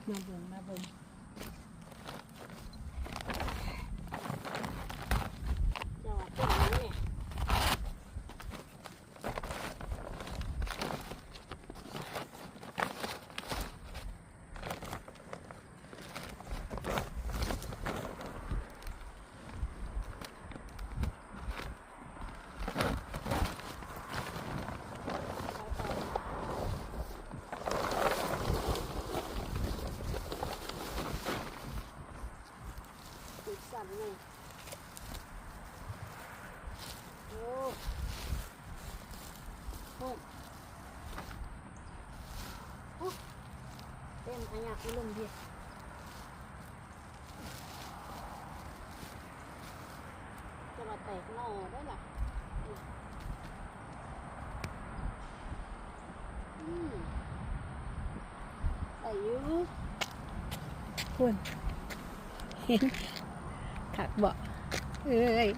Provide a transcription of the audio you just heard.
ມາເບິ່ງ ມາເບິ່ງ ເຈົ້າວ່າເປັນຫຍັງນີ້ ຕິດສັນນີ້ ໂອ້ ໂອ້ ໂອ້ ເຕັມຂະຫຍະຢູ່ລຸ່ມພີ້. ຈະວ່າແຕກໜໍ່ໄດ້ລະ ອືມ ໄດ້ຢູ່ ພຸ້ນ ເຫັນ ຄັກບໍ່ເອີຍ?